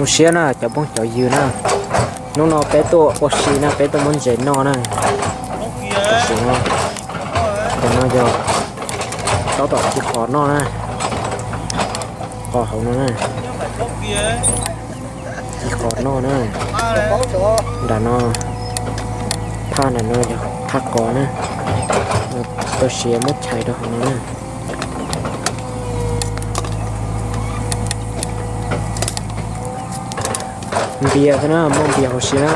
Zoo siab na cov phooj cov ywg na, hnub no peb tuaj ua si na, peb tuaj muab ntses noj na. Tam sim no, tam no yog tab tom ci qos noj na, qos hauv no na, ci qos noj na. Nram no, phaj nram no yog phaj qos na, tau siav muab chais rau hauv no na. Npias thiab na, muaj npias hauv si na.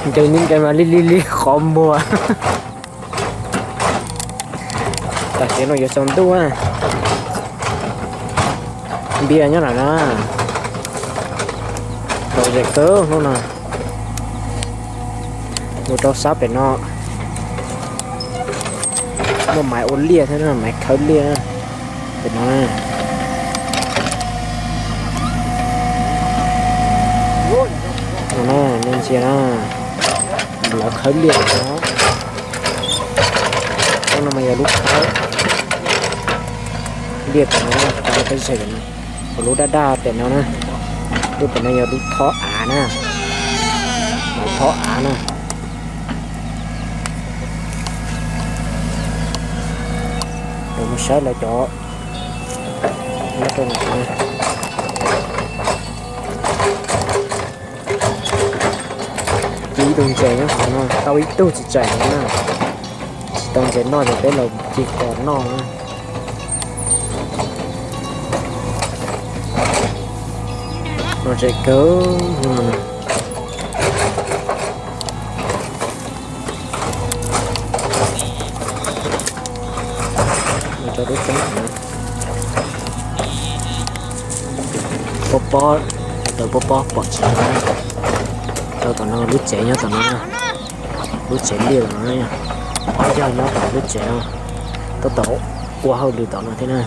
Ncaws nib ncaws mas li li li qhov muag. Tam sim no yuav tsaus ntuj na. Npias nyob nram na. Lom zem kawg hnub no. Mus rau sab pem no. Muaj maiv ua liaj thiab, maiv khawb liaj pem no. No na, nej ntsia na, lawv khawb liaj no. Lub no mas yog lub khawb liaj pem no, peb zem no. Lub daj daj pem no na, lub pem no yog lub thob av na, lub thob av na. Mus saib lawv cov nyob rau no. Ci ib tug ntses nyob hauv no, tau ib tug tsis tseem no na. Tsis tau ntses noj ces peb los ci qos noj na. Lom zem kawg. Mus rau lub roob pob pob, tau pob pob pom tsis na. Rau tom no lub tsev nyob tom no, lub tsev liaj tom no, ob yawg nyob tom lub tsev no, tab tom ua hauj lwm tom no thiab na.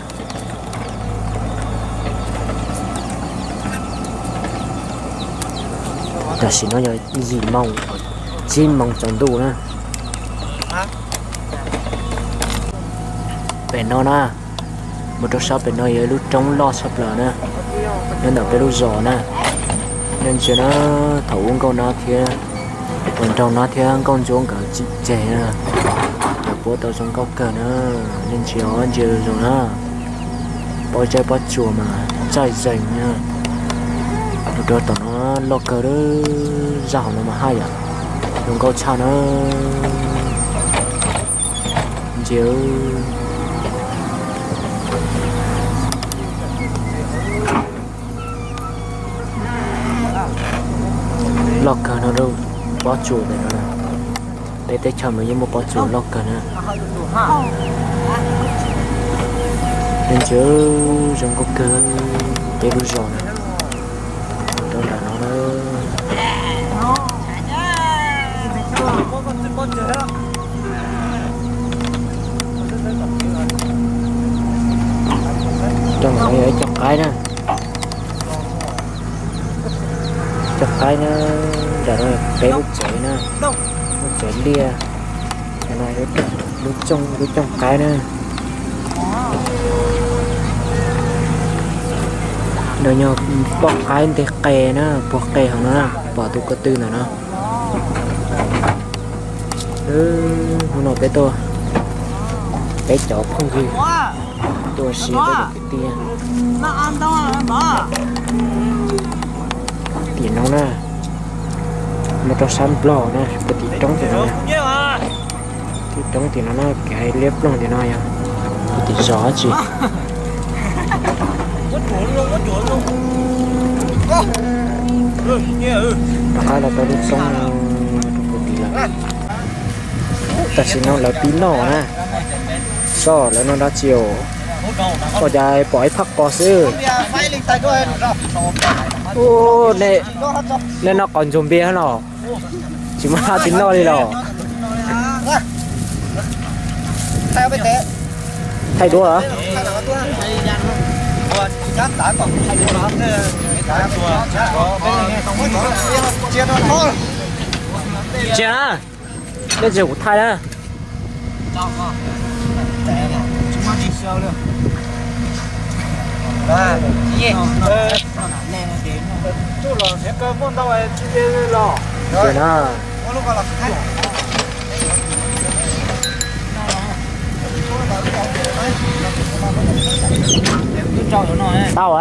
Tam sim no yog yim moos, tsib moos tsaus ntuj na. Pem no na, mus rau sab pem no yog ib lub roob loj tshaj plaws na, nyob ntawm peb lub zos na. Nej ntsia na, thaum ub nkauj nab thiab, uas nraug nab thiab nkauj ntsuab nkawd tsim ceg na, nkawd puab tau zoo nkauj kawg na. Nej ntsia, ntsia zoo na, pob zeb pob tsuas mas ntsaij zeeg na. Mus rau tom no loj kawg, zaj hauv no mas haj yam zoo nkauj tshaj na. Ntsia, loj kawg no, pob tsuas pem no na. Peb teb chaws mas yeej muaj pob tsuas loj kawg na. Ntsia, zoo nkauj kawg peb lub zos na. Rau nram no na. Rau nram no yog ib co qaib na. Co qaib na, nram no peb lub tsev na, lub tsev liaj, lub cooj, lub cooj qaib na. Nram no poj qaib nteg qe na, puag qe hauv no na, pom tus ko tw ntawm no. Hnub no peb tuaj, peb cov phooj ywg tuaj ua si, peb cov kwv tij. Tim no na, mus rau sab Nplog na, puag tim roob tim no na. Tim roob tim no na, kev liab ploog tim no yog puag tim zos dab tsi. Rov qab los tau lub xoob rau puag tim lawm. Tam sim no lawv pib noj na. Soj, lawv noj dab tsi os? Ua cas pom ib phaj qos xwb. Nej noj qos ntsuag npias los? Tsis muaj dab tsi noj li los? Thaij duab los? Tsia na, nej tsis kuv thaij na. Tsia na. Tau.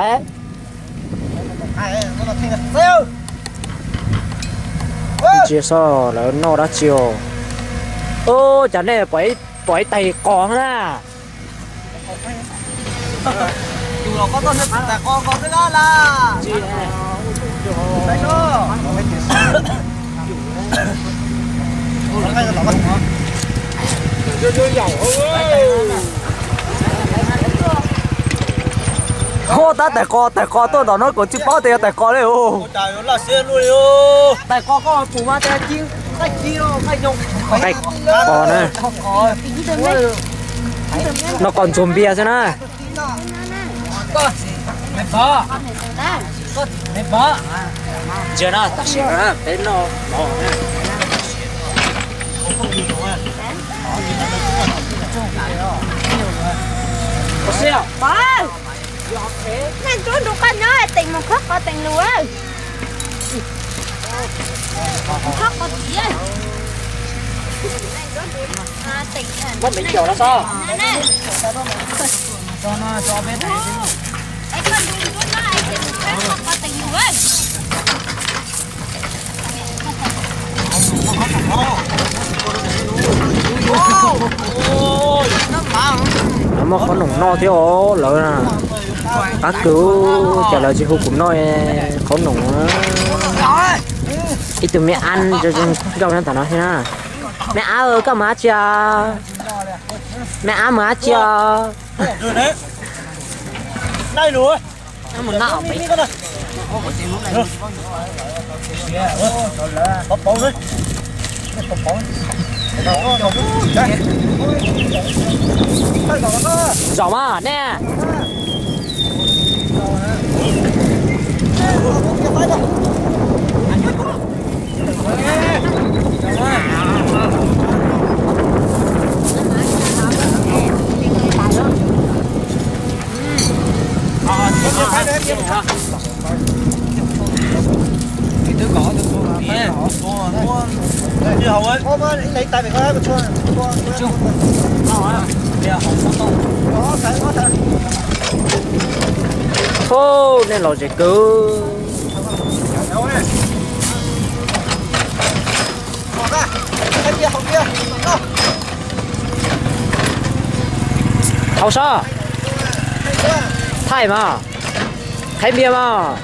Ntsia saib lawv noj dab tsi os. Ub, cas nej pom ib tais qos na. Hu tab tais qos, tais qos tuaj tom no kuv tsis paub tias yog tais qos li os. Tais qos koj pum mas tais qos na. No qos ntxuag npias xwb na. Ntsia na, tam sim no peb noj mov. Nej nrog nrog qab nyob teem mus khob qos teem lus. Khob qos tiav. Muab me caum no xwb. Lawv muaj qhob noom noj thiab os lawv na. Qab kawg, cas lawv tsis hu kuv noj qhob noom. Ib tug me ab zoo nkauj nyob tom no thiab na. Me ab, koj mus dab tsi os? Me ab mus dab tsi os? Zaum mas nej. Ub, nej lom zem kawg. Hauv sab, thaij mas, qhib npias mas.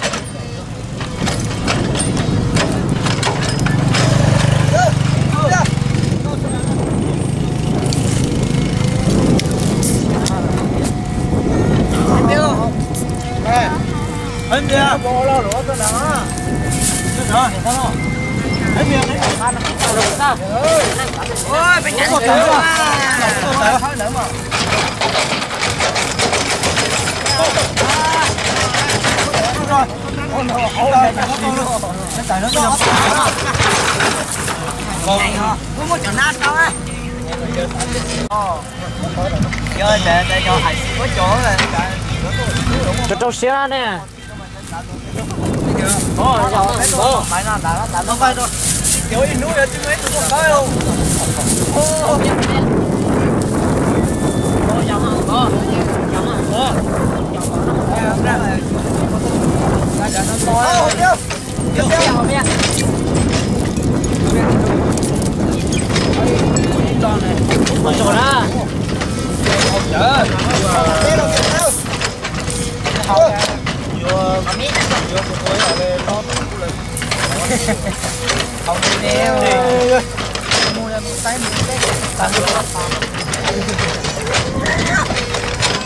Rau rau siab ne.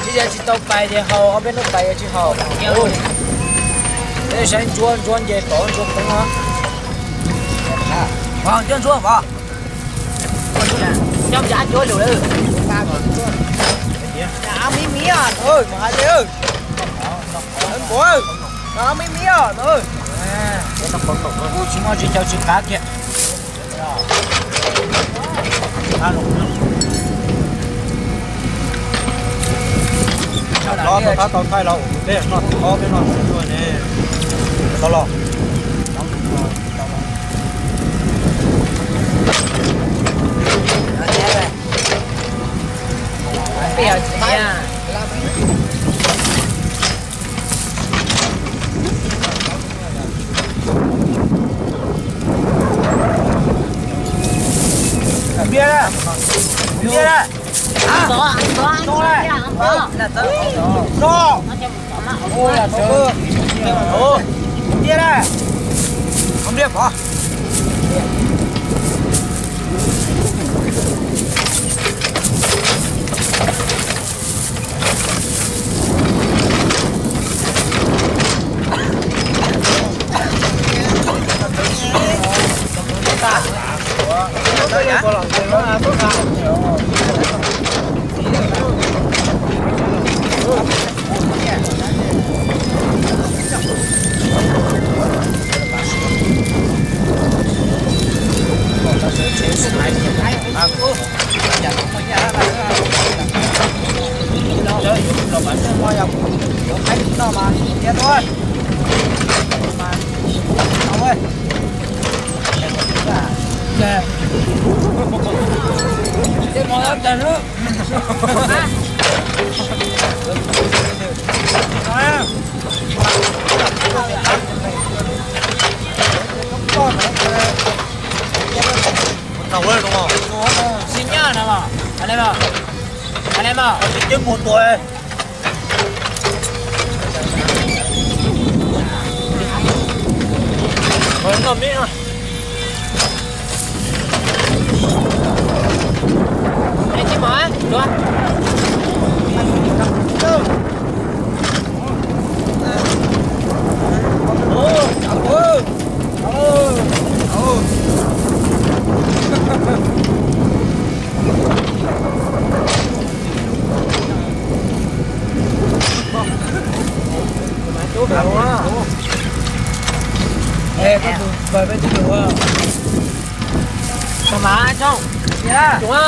Tsis yog tsis tau pais ces haus, ob peb hnub pais yuav tsis haus. Peb saib ntsuab, ntsuab nce tod ntsuab poob. Ntsuab ntsuab vov. Nyob ncav ntsuab lug lawm. Miv miv, mus hais li. Ua, no me me os. Kuv tsis muaj tsis caum tsis qav kiag. Los tau thaij los ua tus dej noj tsis ob peb no tsis tuaj ne. Tau los. Npias, npias, npias, npias pov. Tsis nyob no mas, a le mas, a le mas, tsis ceb mus tuaj. Noj me no. Ê, koj tus npawg peb twb tus ua. Tau mas, Tsoob. Ua.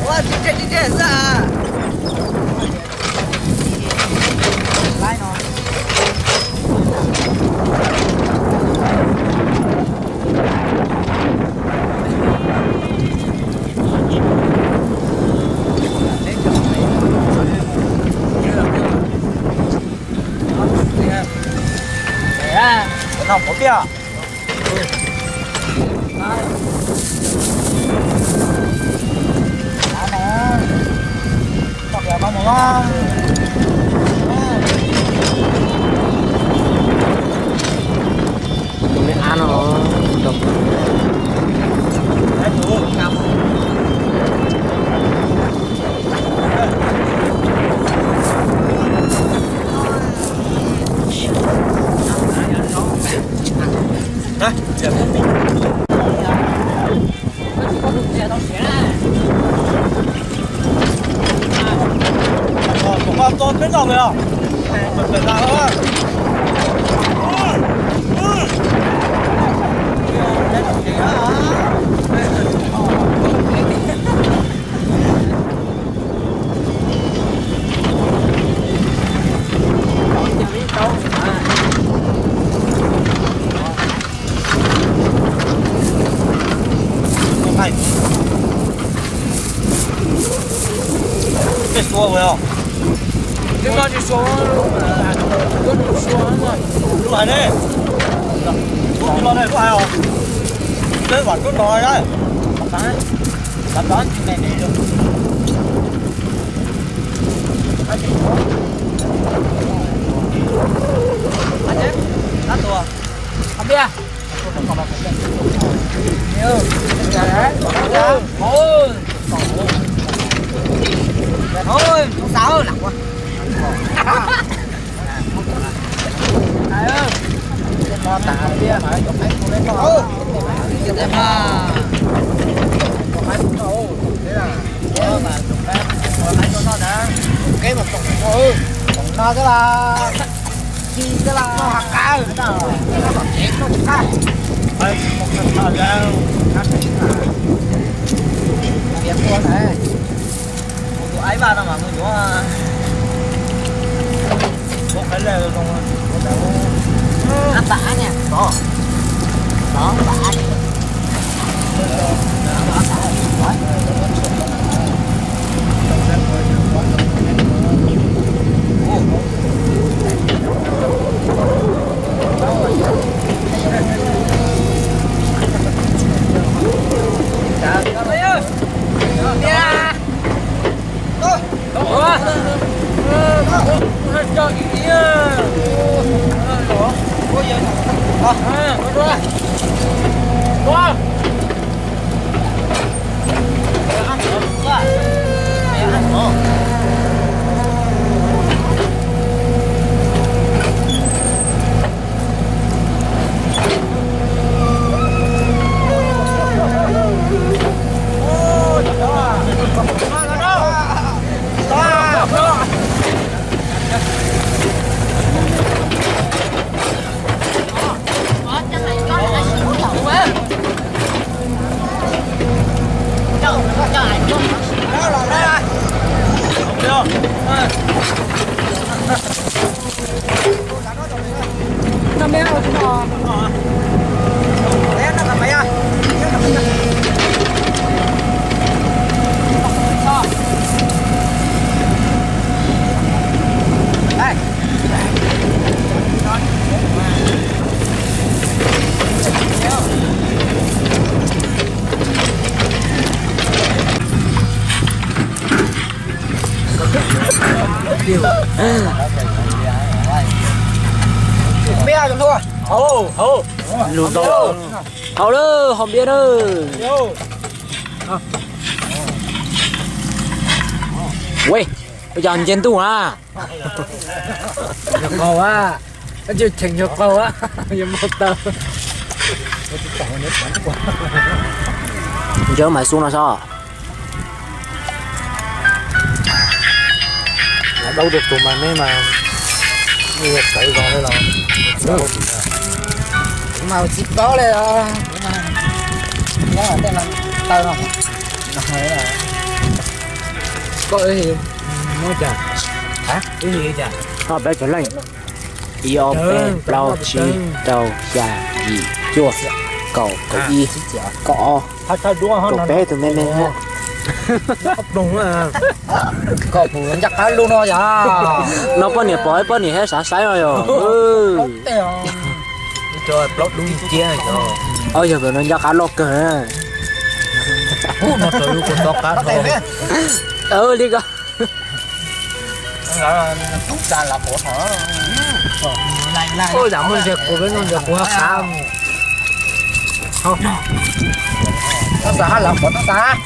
Ua, tsis tseg, tsis tseg xwb. Noj pov tiag. Tus me ab no. Tej sua ua os. Lub hais ne. Lub hais os. Lub vam lub no ya. Keb mas toom no, toom no xwb las, ci xwb las, noj qab, noj tom tsev noj tsis tag. Ua ntawd, tus aib vaj no mas mus yuav, ua qhov lawm zoo, ua ntawd, ab pam ab niag, tod, tod pam ab. Lus tau. Haus lawm, haus npias lawm. Ua cas nce ntuj na. Yog qaug a, tab sis cheem yog qaug a, yog mau taw. Nce lub Maiv Xub no sob. Dau tus tus mas neb mas, tawv zoo los, mas tsis paub li os. Nyob tej no taw no. Koj ib, muab cas, ib cas, peb cov leej, ib ob peb plaub tsib rau xya yim cuaj kaum kaum ib kaum ob kaum peb tus me me. Koj puas ncaj qab lub no yom? No poj niam pom poj niam thiab xav saib no yom. Plaub dub ciab, o yog pem no ncaj qab loj kawg. Li ko. Yam muaj ntses qus peb noj ntses qus qab. Toj xav hab lav qhuav toj xav.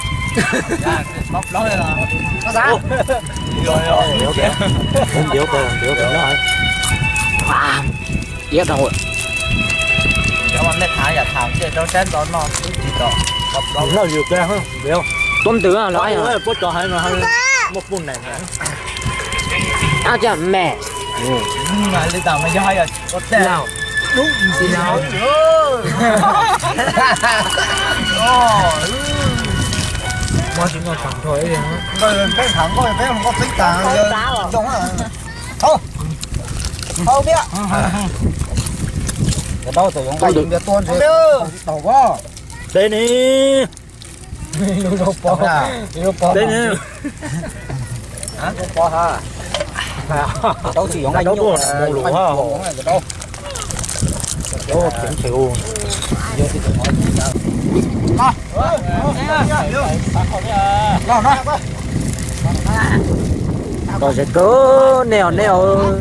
Toj xav. Iab dhau. Tuab ntws los, muaj puj nees. Ab, cas me. Li tas mas yog hais tias, peb tham nkauj peb nkauj txeeb tas zoo. Hau, hau piab. Cov daub txawm yuav nqaij yuav npias tua ntshe tsis taus pob. Dej ni. Dej ni. Daub tsis yuav nqaij nyuj, nqaij nyuj. Los no. Kom zem kawg nej os, nej os.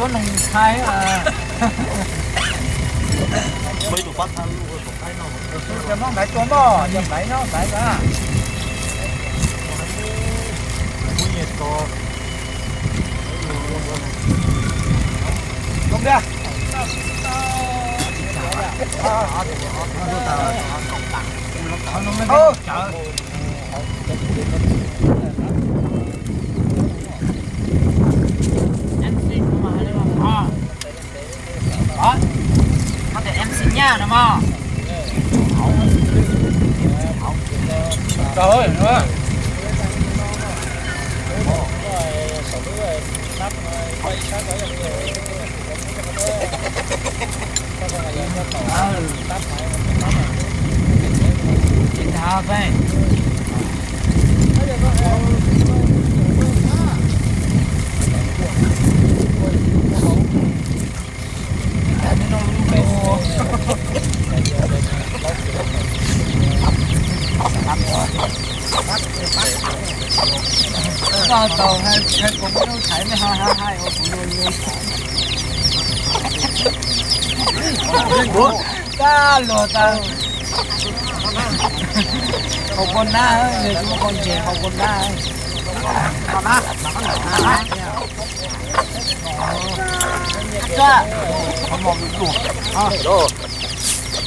Tus neeg Thaib, tus Thaib no, tus Thaib no, tus Thaib no, tus Thaib no. Có thể em xin nha, đúng không? Rồi, rồi. Koj tau hai, hai cov muaj lub thaiv ne, ha ha ha, ua kuv luag luag. Kab luag tau. Haus kua nab, yog tsis muaj kua ntses haus kua nab.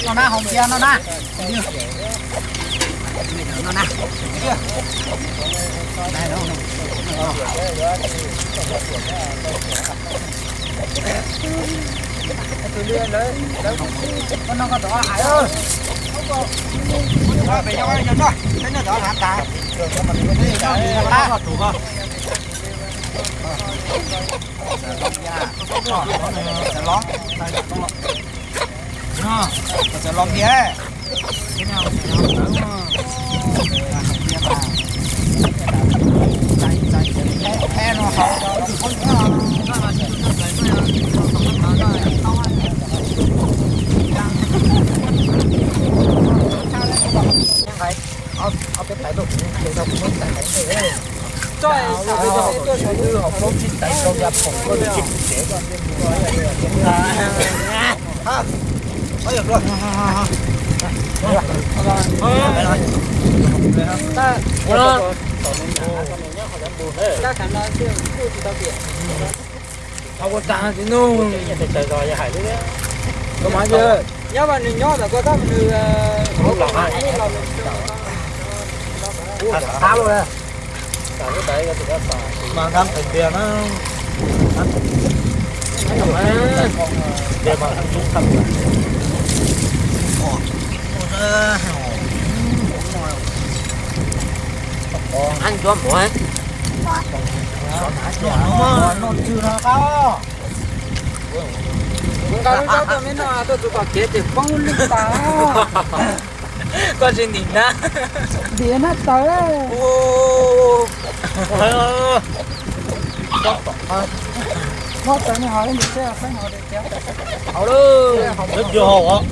No na, haus npias no na. No na. Koj no koj tom hais. Peb nyob, nyob no, peb nyob tom hav tas. Txawm los npias. Nyob mas nws nyob ntawm ko tab nws los nws tab lawm. Mas nqa pem tias na. Nqa lub zaub tuaj me no tuaj txug tom kev ces poob lwj tas. Koj tsis ntim na. Ntim na tawv. Mob tawv no hov ntim seb, hov lawm. Hov lawm.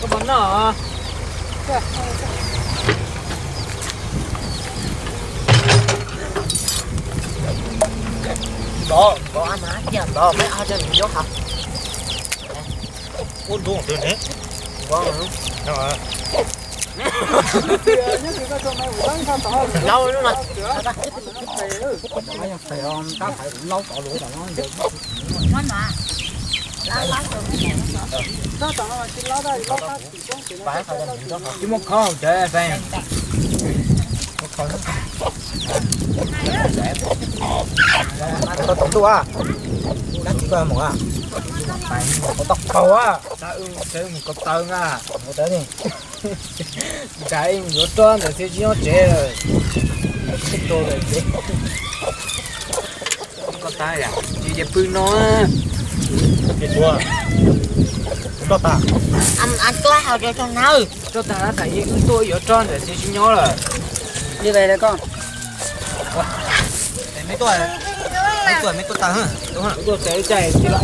Koj puas noj? Ntov, ntov, mas cia ntov, peb ob cov nws nyob hauv. Ub, ntuj, twg ne? Ntov. Nyob twg koj tso me ua ntawd tod. Laub lub no. Tab tom laub tod lawm. Tsis muaj khob hauv cawv feem. Tau tom ntuj a. Koj mus a. Tau qaug a. Mus ko taw na. Nrad yuav roj ntawd thiaj tsis nyob tsev lawm. Tsis tau lawm ces. Koj tab yam tsis ces pw no. Roj tag. Roj tag tab tas yeej tuaj yuav roj ntawd thiaj tsis nyob lawm. Li ves koj. Me tuaj, me tuaj tag. Tuaj tsev caij tsis los.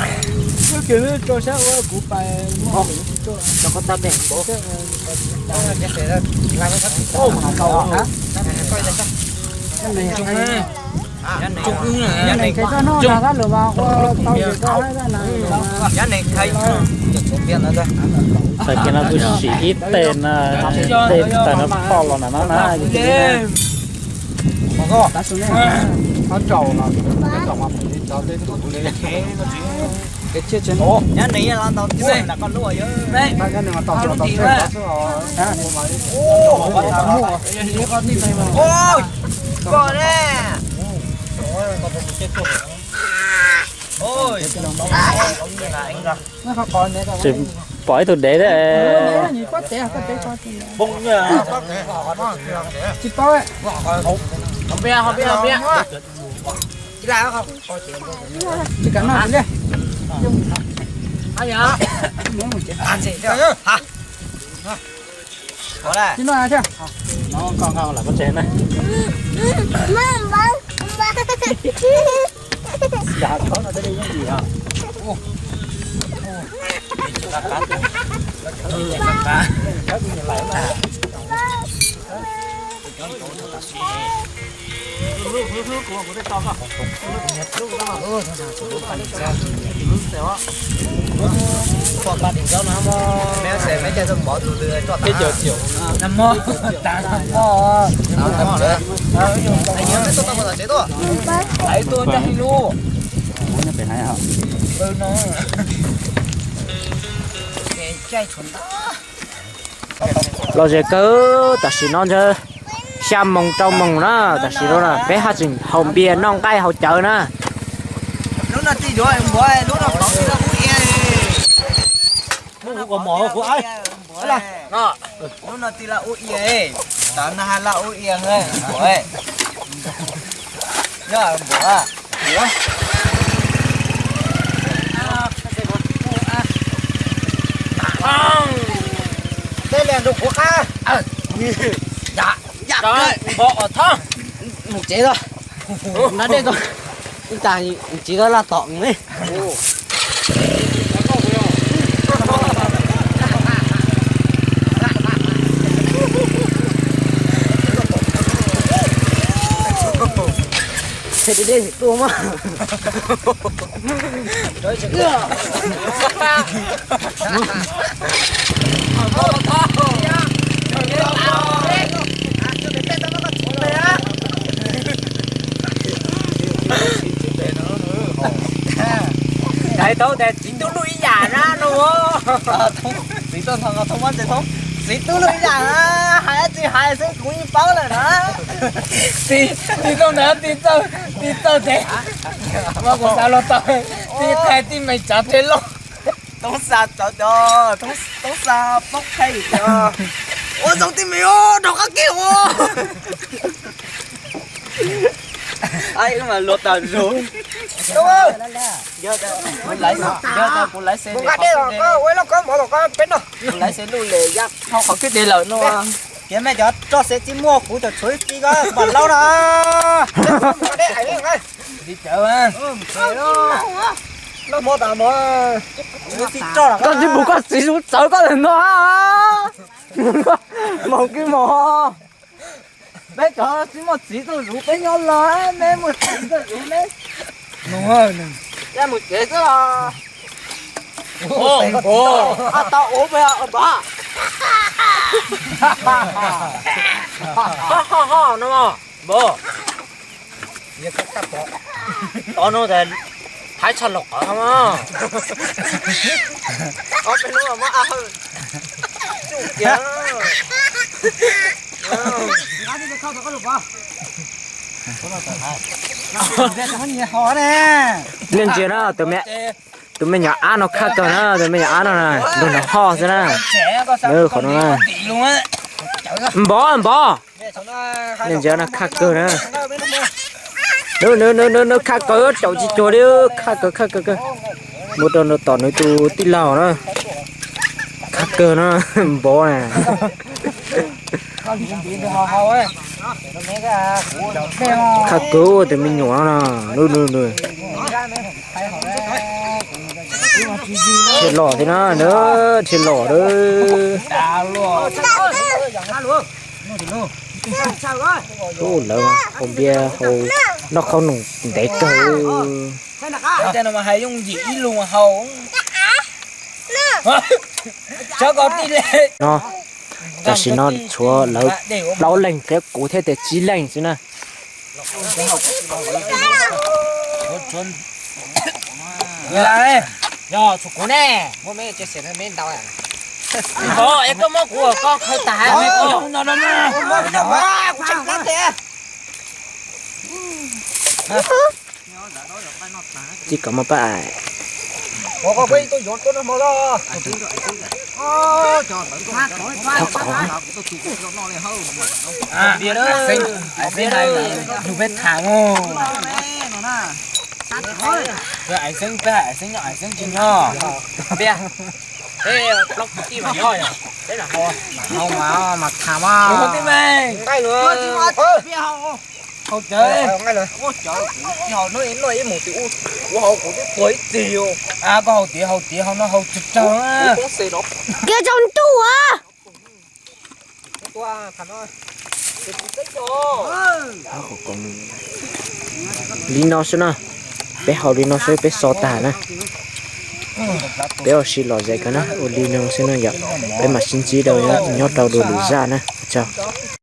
Tag kis no kuv siv ib teg na, teg tawm no pom los na no na. Tsis Pom ib tug dev thiab. Los ze kawg, tam sim no ntshe xya moos rau moos na, tam sim no na peb haj tseem haus npias noj nqaij haus cawv na. Lub no tij yuav npuav, lub no qhov tij la ub ia. Lub no tij la ub ia, tav na ha la ub ia npuav. Yog npuav. Tej liam nrug kuv qab. Npov os thob. Mus tsev tau. Na dej tau. Ib tag mus tsev tau laj tom li. Dej dej tuaj mas. Hais tau tias txiv tub luj ib yam na no. Txiv tub, txiv tub luj ib yam na, hais tsis hais xwb kuv yeej paub lawm na. Txiv tub ntawd tij txawj, tij txawj tes, mas kuv xav los tau tij qhe tij meem tsav rhe loj. Toob xa tawv cov, Toob xa poob qhe cov. Ua zoo tij meem rau qab kiag ua. Ai wb mas luag tas zog. Kuv laiv xeb, kuv laiv xeb, kuv laiv xeb luj le yaj hau qhov kwj deg lawm no. Tias mej cov roj xeb tsis muaj kuv cov tshuav ib ci koj pom laub na. Koj tsis pum koj txiv zuv txawv koj lawm no. Maum kib mos. Peb cov tsis muaj txiv tuaj zuv peb nyob los, meb muaj txiv tuaj zuv meb. Mus tsev xwb los. Tau ua npov. Ho ho ho no npov. Tod no tas Thaib tshaj los qhov mas. Ob peb hnub muab a hawj tsuj kiag. Nej ntsia na, tus me nyuam ab no khaj kawg na, tus me nyuam ab no na, nrog nws ho xwb na. Nws qhov no na. Npov, npov. Nej ntsia na, khaj kawg na. Nws, nws, nws, nws khaj kawg, caum tsis cuag li, khaj kawg, khaj kawg kawg. Muab rau nws tom nws tus tij laug na. Khaj kawg na, npov na. Khaj kawg tus me nyuam no, nws, nws, nws. Rhiab los thiab na, nws rhiab los lawm. Ub, lawv haus npias haus noj qhauv noom ntev kawg. Hais yooj yim ib lus haus. No, tam sim no tshuav lawv plaub leeg thiab kuv thiab tias tsib leeg xwb na. Yog tshuav kuv ne. Npov es koj muab kuv koj khaws tas. Tsis kom muaj paj. Ua koj peb tuaj yuav tuaj noj hmo los. Thov kom. Xeeb, Xeeb, yug peb tham os. Xeeb, peb hais Xeeb nyob, Xeeb tsis nyob. Peb plaub kwv tij mas nyob, peb lam haus. Haus mas, mas tham mas. Haus tib me. Haus cawv. Kuv haus kuv twb tuag ib txhis. Koj haus tiav, haus tiav, haus no haus tsawg tsawg. Kiag tsaus ntuj as. Li no xwb na, peb haus li no xwb peb so tag na. Peb ua si lom zem kawg na, ua li no xwb na yom. Peb mam sib ntsib dua nyob rau dua lwm zaj na, ua tsaug.